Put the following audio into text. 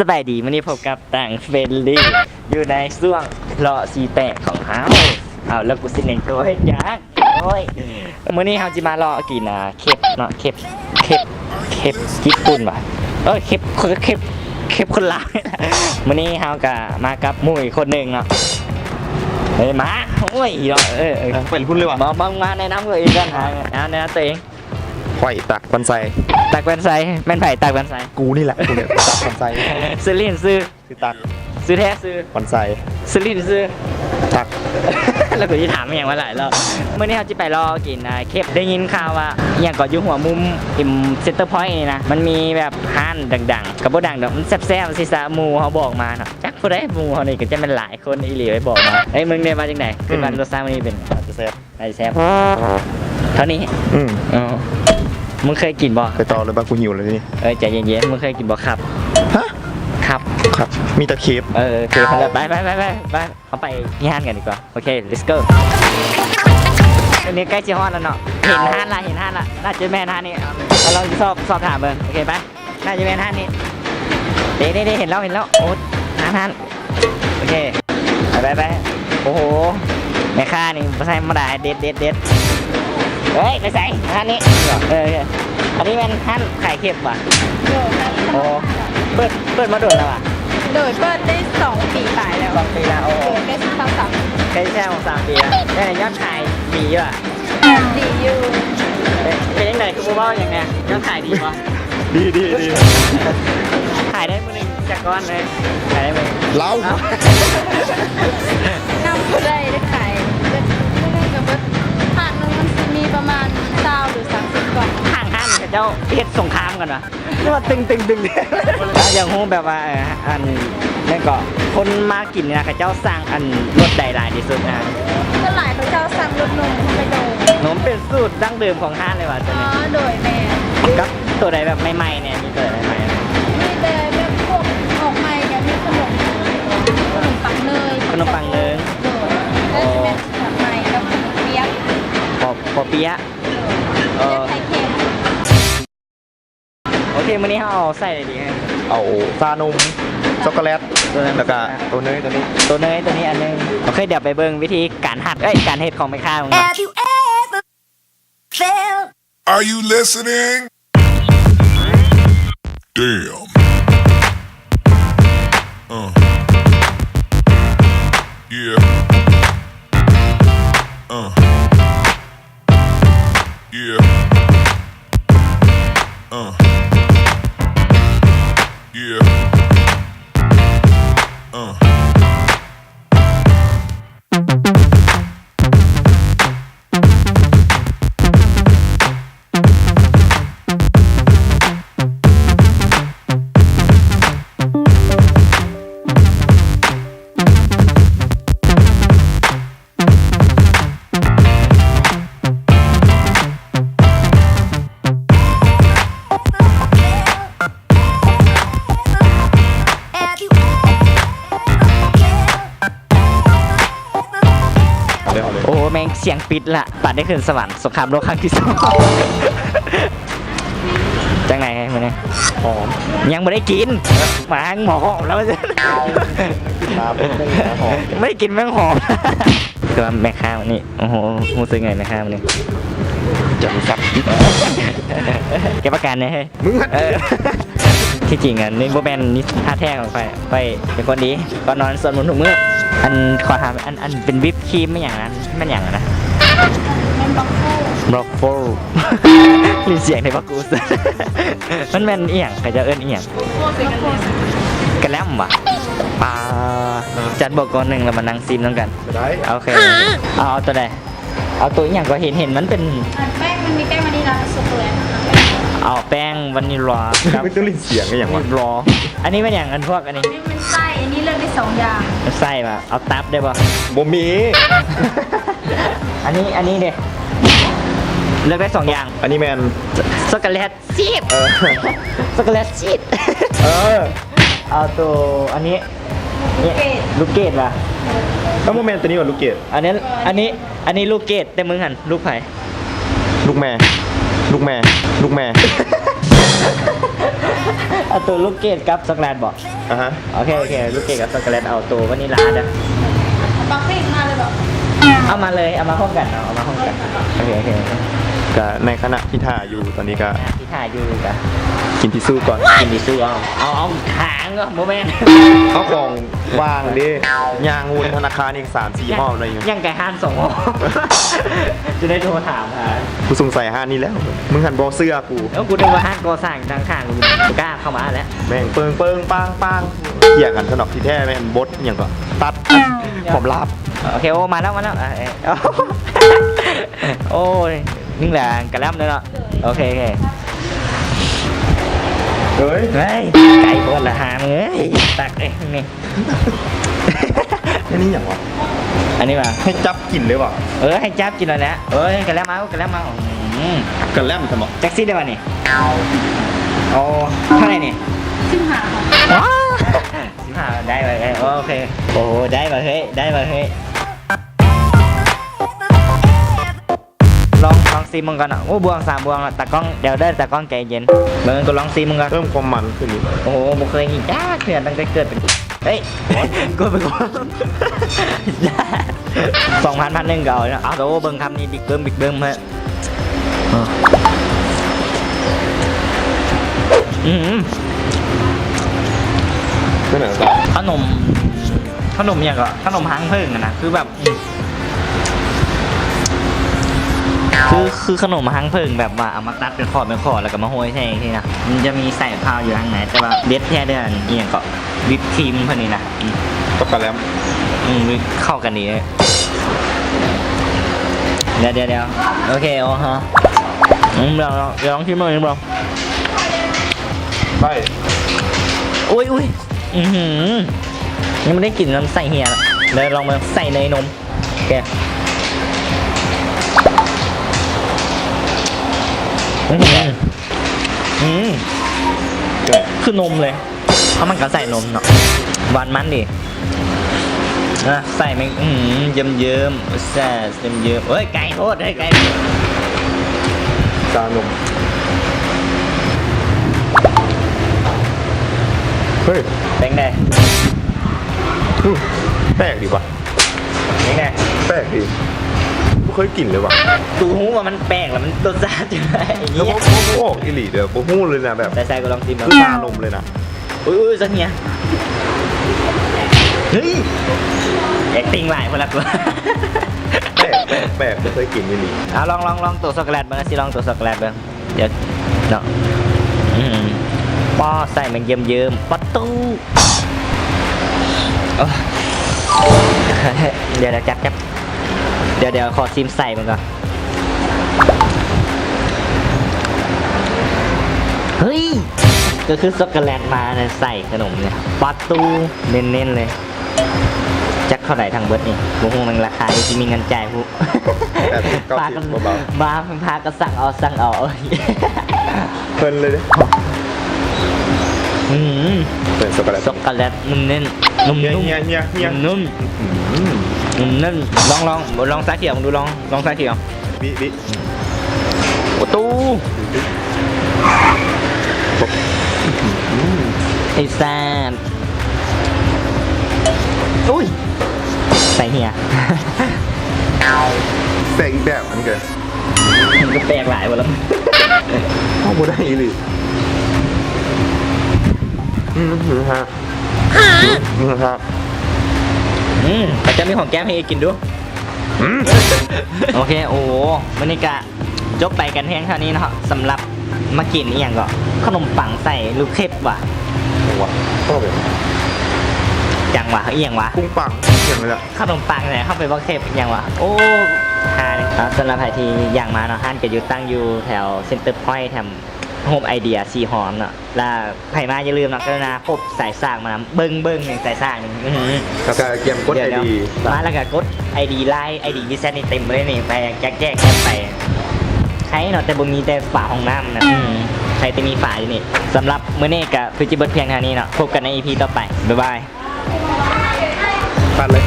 ສະບາຍດີ ມື້ນີ້ພົບກັບຕັງເຟຣນລີ ຢູ່ໃນຊ່ວງເລາະສີແຕກຂອງເຮົາ. ເອົາ ແລ້ວກູຊິເໜັງໂຕເຮັດຫຍັງ? ໂອ້ຍ ມື້ນີ້ເຮົາຊິມາເລາະກິນ ອ່າ ເຄັບເນາະ ເຄັບ ເຄັບ ເຄັບຍີ່ປຸ່ນຫວາ ເອີ ເຄັບ ເຄັບ ເຄັບຄົນລາວ. ມື້ນີ້ເຮົາກະມາກັບໝູ່ອີກຄົນໜຶ່ງເນາະ. ເອີຍ ມາ ໂອ້ຍ ເນາະ ເອີ ເອີ ເອີ ໄປພຸ້ນເລີຍຫວາ. ມາ ມາ ມາແນະນຳຕົວເອງກ່ອນ ຫາ ແນະນຳຕົວເອງ. ຂ້ອຍ ຕັກ ວັນໄຊ. ຕັກ ວັນໄຊ ແມ່ນໃຜ? ຕັກ ວັນໄຊ. ກູນີ້ແຫຼະ ກູນີ້ ຕັກ ວັນໄຊ. ຊື່ຫຼິ້ນຊື່? ຊື່ຕັກ. ຊື່ແທ້ຊື່? ວັນໄຊ. ຊື່ຫຼິ້ນຊື່? ຕັກ. ແລ້ວກູຊິຖາມອີ່ຫຍັງມາຫຼາຍລອບ. ມື້ນີ້ເຮົາຊິໄປເລາະກິນ ອ່າ ເຄັບ ໄດ້ຍິນຂ່າວວ່າອີ່ຫຍັງກໍຢູ່ຫົວມຸມ ເອັມ ເຊັນເຕີພອຍນີ້ນະ ມັນມີແບບຮ້ານດັງໆ ກໍບໍ່ດັງດອກ ມັນແຊບໆ ຊິຊະ ໝູ່ເຮົາບອກມາເນາະ. ຈັກຜູ້ໃດ ໝູ່ເຮົານີ້ກໍຈະແມ່ນຫຼາຍຄົນອີ່ຫຼີໄປບອກມາ. ເອີຍ ມຶງເດ ວ່າຈັ່ງໃດ? ອືມ ຄິດວ່າລົດຊາດມື້ນີ້ເປັນ ອາດຈະແຊບ. ໄດ້ແຊບເທົ່ານີ້. ອືມ ອໍ ມຶງເຄີຍກິນບໍ່? ໄປຕໍ່ເລີຍ ບັກ ກູຫິວແລ້ວນີ້. ເອີຍ ໃຈເຢັນໆ ມຶງເຄີຍກິນບໍ່ຄັບ? ຮະ? ຄັບ ຄັບ ມີແຕ່ເຄບ. ເອີ ເຄບ ໄປ ໄປ ໄປ ໄປ ເຮົາໄປທີ່ຮ້ານກັນດີກວ່າ. ໂອເຄ ເລັດໂກ. ອັນນີ້ໃກ້ຊິຮອດແລ້ວເນາະ ເຫັນຮ້ານລະ ເຫັນຮ້ານລະ ໜ້າຈະແມ່ນຮ້ານນີ້. ເຮົາລອງຊອບ ສອບຖາມເບິ່ງ. ໂອເຄ ໄປ. ໜ້າຈະແມ່ນຮ້ານນີ້. ເດ້ໆໆ ເຫັນແລ້ວ ເຫັນແລ້ວ. ໂອ້ ຮ້ານ ຮ້ານ. ໂອເຄ ໄປໆໆ. ໂອ້ໂຫ ແມ່ຄ້ານີ້ບໍ່ທຳມະດາ ເດັດໆໆ. ເຮີ້ຍ ໄປໃສ? ຮ້ານນີ້. ເອີ ໂອເຄ ອັນນີ້ແມ່ນຮ້ານຂາຍເຄັບຫວາ? ໂດຍ. ໂອ້ ເປີດ ເປີດມາດົນແລ້ວຫວາ? ໂດຍ ເປີດໄດ້ສອງປີປາຍແລ້ວ. ສອງປີແລ້ວ. ໂອ້ ໂດຍ ໃກ້ຊິເຂົ້າສາມ ໃກ້ຊິເຂົ້າສາມປີແລ້ວ. ແລ້ວຍອດຂາຍດີຢູ່ຫວາ? ດີຢູ່. ເປັນ ເປັນຈັ່ງໃດ ຄືບໍ່ເວົ້າຫຍັງແດ່? ຍອດຂາຍດີບໍ່? ດີ ດີ ດີ. ຂາຍໄດ້ມື້ໜຶ່ງຈັກກ້ອນເລີຍ? ຂາຍໄດ້ມື້ໜຶ່ງ ເລົ່າ ເອົ້າ ນຳບໍ່ໄດ້ ໄດ້ຂາຍ ມື້ໜຶ່ງກໍເບິດ ຮ້ານໜຶ່ງມັນຊິມີປະມານຊາວຫຼືສາມສິບກ່ອນ. ຂ້າງຮ້ານເຂົາເຈົ້າເຮັດສົງຄາມກັນຫວາ? ຄືວ່າຕຶງໆໆ ແລ້ວຢາກຮູ້ແບບວ່າ ເອີ ອັນ ແມ່ນກໍ ຄົນມາກິນນີ້ນະ ເຂົາເຈົ້າສັ່ງອັນລົດໃດຫຼາຍທີ່ສຸດນະ? ສ່ວນຫຼາຍເຂົາເຈົ້າສັ່ງລົດນົມເຂົ້າໄປໂດຍ. ນົມເປັນສູດດັ້ງເດີມຂອງຮ້ານເລີຍຫວາ? ອໍ ໂດຍ ແມ່ນ. ກັບໂຕໃດແບບໃໝ່ໆແດ່? ມີໂຕໃດໃໝ່ໆ? ມີແຕ່ແບບພວກອອກໃໝ່ກໍມີຂະໜົມ ຂະໜົມປັງເນີຍ. ຂະໜົມປັງເນີຍ. ໂດຍ. ອໍ ແລ້ວຊິແມ່ນຂະໜົມໃໝ່ກັບຂະໜົມປຽກ. ເຂົ້າ ເຂົ້າປຽກ. ໂດຍ. ເອີ ແລ້ວໄຂ່ເຄັມ. ໂອເຄ ມື້ນີ້ເຮົາເອົາໃສ່ໃດດີ? ເອົາຊານົມ ຊ໊ອກໂກແລັດ ແລ້ວກະໂຕເນີຍໂຕນີ້ ໂຕເນີຍໂຕນີ້ອັນໜຶ່ງ. ໂອເຄ ດຽວໄປເບິ່ງວິທີການຮັດ ເອີຍ ການເຮັດຂອງແມ່ຄ້າເບິ່ງເນາະ. Have you ever felt Are you listening? Damn. Uh. Yeah. Uh. Yeah. Uh. Yeah. Uh. ໂອ້ ແມ່ງສຽງປິດລະ ປານໄດ້ຂຶ້ນສະຫວັນ ສົງຄາມໂລກຄັ້ງທີສອງ. ຈັ່ງໃດມື້ນີ້? ຫອມ. ຍັງບໍ່ໄດ້ກິນ ມາຫອມແລ້ວ. ມາເບິ່ງເບິ່ງຫອມ. ບໍ່ໄດ້ກິນແມ່ງຫອມ. ຄືວ່າແມ່ຄ້າມື້ນີ້ ໂອ້ໂຫ ຮູ້ສຶກໄງແມ່ຄ້າມື້ນີ້? ຈັງສັກ. ເກັບອາການແດ່ເຮີ້ຍ. ມຶງ ເອີ ທີ່ຈິງອັນນີ້ບໍ່ແມ່ນນິສາແທ້ຂອງຂ້ອຍ. ຂ້ອຍເປັນຄົນດີ ກ່ອນນອນສວດມົນທຸກມື້. ອັນ ຂໍຖາມ ອັນ ອັນເປັນວິບຄຣີມແມ່ນຫຍັງນັ້ນ ແມ່ນຫຍັງນະ? ແມ່ນບລັອກໂຟລ. ບລັອກໂຟລ. ມີສຽງໃນບັກກູສ. ມັນແມ່ນອີ່ຫຍັງ? ເຂົາເຈົ້າເອີ້ນອີ່ຫຍັງ? ກະແລັມຫວາ? ປາ ຈັດບອກກ່ອນໜຶ່ງ ແລ້ວມານັ່ງຊີມນຳກັນ. ໄດ້ ໂອເຄ. ເອົາ ເອົາໂຕໃດ? ເອົາໂຕອີ່ຫຍັງກໍເຫັນ ເຫັນມັນເປັນ ອັນແປ້ງ ມັນມີແປ້ງວານິລາກັບຊັອກໂກແລັດ. ເອົາແປ້ງວານິລາກັບ ເປັນຕົວຫຼິ້ນສຽງອີ່ຫຍັງວະ? ວານິລາ. ອັນນີ້ແມ່ນຫຍັງ? ອັນພວກອັນນີ້ ອັນນີ້ມັນໄສ້ ອັນນີ້ເລືອກໄດ້ສອງຢ່າງ. ມັນໄສ້ຫວາ? ເອົາຕັບໄດ້ບໍ່? ບໍ່ມີ. ອັນນີ້ ອັນນີ້ເດ? ເລືອກໄດ້ສອງຢ່າງ. ອັນນີ້ແມ່ນ ຊ- ຊັອກໂກແລັດຊີດ. ເອີ ຊັອກໂກແລັດຊີດ. ເອີ ເອົາໂຕອັນນີ້ ລູກເກດ ລູກເກດຫວາ? ເອີ ມັນບໍ່ແມ່ນໂຕນີ້ຫວາ? ລູກເກດ. ອັນນັ້ນ ອັນນີ້ ອັນນີ້ລູກເກດ ແຕ່ມຶງຫັ້ນລູກໃຜ? ລູກແມ່ ລູກແມ່ ລູກແມ່. ເອົາໂຕລູກເກດກັບຊັອກໂກແລັດບໍ? ອາຮະ ໂອເຄ ໂອເຄ ລູກເກດກັບຊັອກໂກແລັດ ເອົາໂຕວານິລາເດີ້. ບັກເພັງມາເລີຍບໍ? ເອົາມາເລີຍ ເອົາມາພ້ອມກັນເນາະ ເອົາມາພ້ອມກັນ. ໂອເຄ ໂອເຄ ກະໃນຂະນະທີ່ຖ້າຢູ່ຕອນນີ້ກະ ທີ່ຖ້າຢູ່ກະ ກິນທິຊຊູ່ກ່ອນ ກິນທິຊຊູ່ເອົາ ເອົາ ເອົາຂາງເນາະ ບໍ່ແມ່ນ ເອົາຂອງ ວ່າງເດ້ ຍ່າງວົນທະນາຄານອີກສາມສີ່ຮອບເລີຍ. ຍັງໄກຮ້ານສອງຮອບ ຈະໄດ້ໂທຖາມຫາ. ກູສົງໄສຮ້ານນີ້ແລ້ວ ມຶງຫັ້ນບໍ່ເຊື່ອກູ. ເອີ ກູນຶກວ່າຮ້ານກໍ່ສ້າງທາງຂ້າງ ກູບໍ່ກ້າເຂົ້າມາແລ້ວ. ແມ່ງເປິງເປິງປາງປາງ ຖຽງກັນຊະເນາະ ທີ່ແທ້ແມ່ນບົດຫຍັງກໍຕັດຄວາມລາບ. ໂອເຄ ໂອ້ ມາແລ້ວ ມາແລ້ວ. ໂອ້ຍ ນີ້ແຫຼະກະແລັມເດີເນາະ. ໂອເຄ ໂອເຄ. ເອີຍ ເຮີ້ຍ ໄກໂພດລະຫາມເອີຍ ຕັກເອີຍນີ້. ອັນນີ້ຫຍັງວະ? ອັນນີ້ຫວາ? ໃຫ້ຈັບກິນເລີຍຫວາ? ເອີ ໃຫ້ຈັບກິນເລີຍແຫຼະ. ເອີຍ ກະແລັມເອົາ ກະແລັມເອົາ. ອືມ ກະແລັມຊະບໍ? ຈັກຊິໄດ້ຫວານີ້? ໂອ້ ເທົ່າໃດນີ້? ສິບຫ້າ. ສິບຫ້າ ໄດ້ຫວາເຮີ້ຍ? ໂອເຄ. ໂອ້ ໄດ້ຫວາເຮີ້ຍ ໄດ້ຫວາເຮີ້ຍ. ລອງ ລອງຊີມເບິ່ງກ່ອນເນາະ. ໂອ້ ບວງສາມບວງລະ ຕາກ້ອງ ດຽວເດີ ຕາກ້ອງໃຈເຢັນ. ເບິ່ງ ກູລອງຊີມເບິ່ງກ່ອນ. ເພີ່ມຄວາມມັນຂຶ້ນອີກ. ໂອ້ໂຫ ບໍ່ເຄີຍກິນຈັກເທື່ອຕັ້ງແຕ່ເກີດເປັນ. ເຮີ້ຍ ກົດໄປກ່ອນ. ສອງພັນ ພັນໜຶ່ງກະເອົາເນາະ. ເອົາ ໂອ້ ເບິ່ງຄຳນີ້ ບິກເບິ່ມ ບິກເບິ່ມເຮີ້ຍ. ອືມ ເປັນຫຍັງ? ຂະໜົມ ຂະໜົມຫຍັງກໍ ຂະໜົມຮັງເຜິ້ງຫັ້ນນະ ຄືແບບ ຄື ຄືຂະໜົມຮັງເຜິ້ງ ແບບວ່າເອົາມາຕັດເປັນຂອບເປັນຂອບ ແລ້ວກໍມາໂຮຍໃສ່ຊີ້ນະ. ມັນຈະມີໄສ້ພ້າວຢູ່ທາງໃນ ແຕ່ວ່າເດັດແທ້ເດີ້ ອີ່ຫຍັງເກາະ ວິບຄຣີມເພິ່ນນີ້ນະ. ອືມ ຊັອກໂກແລັດ. ອືມ ເຂົ້າກັນດີເລີຍ. ດຽວໆໆ ໂອເຄ ໂອເຄ. ອືມ ລອງ ລອງ ລອງຊີມເບິ່ງ ລອງ. ໄດ້. ໂອ້ຍ ອຸ້ຍ ອືຫື ຍັງບໍ່ໄດ້ກິນນຳໃສ່ເຮຍ. ດຽວລອງເບິ່ງ ໃສ່ເນີຍນົມ. ໂອເຄ ອືຫື ອື ຄືນົມເລີຍ. ເພາະມັນກໍໃສ່ນົມເນາະ ຫວານມັນດີ. ອ່ະ ໃສ່ແມ່ງ ອື ເຍິ້ມໆ ແຊບ ເຍິ້ມໆ. ເອີຍ ໄກໂພດ ເອີຍ ໄກ ຊານົມ. ເຮີ້ຍ ເປັນໃດ? ອື ແປກດີຫວາ. ນີ້ແຫຼະ ແປກດີ ບໍ່ເຄີຍກິນເລີຍຫວາ. ກູຮູ້ວ່າມັນແປກ ແລ້ວມັນລົດຊາດຈັ່ງໃດ. ແລ້ວບໍ່ ບໍ່ ບໍ່ອອກອີ່ຫຼີເດີ້ ບໍ່ຮູ້ເລີຍນະ ແບບ ໃສ່ໆ ກູລອງຊີມເບິ່ງ. ຄືຊານົມເລີຍນະ. ອຸ້ຍ ອຸ້ຍ ສັກເຮຍ ເຮີ້ຍ ແອັກຕິງຫຼາຍພຸ້ນລະກູ. ແປກ ແປກ ແປກ ບໍ່ເຄີຍກິນອີ່ຫຼີ. ເອົາ ລອງ ລອງ ລອງໂຕຊັອກໂກແລັດເບິ່ງ ຊິລອງໂຕຊັອກໂກແລັດເບິ່ງ. ເດີເນາະ ອື ປ້າ ໃສ່ແມ່ງເຍິ້ມໆ ປະຕູ. ໂອ້ ດຽວໆ ຈັບ ຈັບ ດຽວໆ ຂໍຊີມໃສ່ເບິ່ງກ່ອນ. ເຮີ້ຍ ກໍຄືຊັອກໂກແລັດມາໃສ່ຂະໜົມນີ້ ປະຕູ ເນັ້ນໆ ເລີຍ. ຈັກເທົ່າໃດທັງເບິດນີ້ ບໍ່ຮູ້ ມັນລາຄານີ້ ຊິມີເງິນຈ່າຍຮູ້. ແປດສິບ ເກົ້າສິບ ພາກັນ ເບົາໆ ມາ ພາກັນສັ່ງເອົາ ສັ່ງເອົາ ເພິ່ນເລີຍເດ້. ອື ເປັນຊັອກໂກແລັດ ຊັອກໂກແລັດເນັ້ນໆ ນຸ້ມໆ ເຮຍໆ ນຸ້ມໆ ອື ນຸ້ມໆ. ລອງ ລອງ ລອງຊາຂຽວເບິ່ງດູ ລອງ ລອງຊາຂຽວ. ບິ ບິ ປະຕູ ໄອ້ສັດ ອຸ້ຍ ໃສ່ເຮຍ. ແປກອີກແບບ ອັນນີ້ກໍ ມັນກໍແປກຫຼາຍບໍ່ລະ ເອົາບໍ່ໄດ້ອີ່ຫຼີ. ອື ອື ອື ອື ເຂົາເຈົ້າມີຫອມແກ້ມໃຫ້ອີກກິນດູ. ອື ໂອເຄ ໂອ້ ມື້ນີ້ກະ ຈົບໄປກັນພຽງເທົ່ານີ້ເນາະ ສຳລັບມາກິນອີ່ຫຍັງເກາະ ຂະໜົມປັງໃສ່ລູກເຫັບຫວາ. ຫຍັງຫວາ ເອີ ຫຍັງຫວາ ກຸ້ງປັງ ຫຍັງນີ້ແຫຼະ ຂະໜົມປັງແຫຼະ ເຮົາໄປບອກເຫັບຫຍັງຫວາ. ໂອ້ ຫາ ອ່າ ສຳລັບໃຜທີ່ຢາກມາເນາະ ຮ້ານກໍຢູ່ ຕັ້ງຢູ່ແຖວເຊັນເຕີພອຍ ແຖມໂຮມໄອເດຍ ສີ່ຫ້ອງເນາະ ລະ ໃຜມາຢ່າລືມເນາະ ກະລຸນາພົບສາຍສາກມານຳ ເບິ່ງ ເບິ່ງສາຍສາກນີ້ ອື ແລ້ວກະກຽມກົດໄອດີ ມາແລ້ວກະກົດໄອດີລາຍ ໄອດີວີແຊັດນີ້ເຕັມເລີຍນີ້ ໄປແຈກ ແຈກ ແຈກໄປ. ໃຄເນາະ ແຕ່ບໍ່ມີແຕ່ຝາຫ້ອງນ້ຳນະ ອື ໃຄແຕ່ມີຝາຢູ່ນີ້. ສຳລັບມື້ນີ້ກະຄືຊິເບິດພຽງເທົ່ານີ້ເນາະ ພົບກັນໃນອີພີຕໍ່ໄປ ບາຍບາຍ. ຕັດເລີຍ.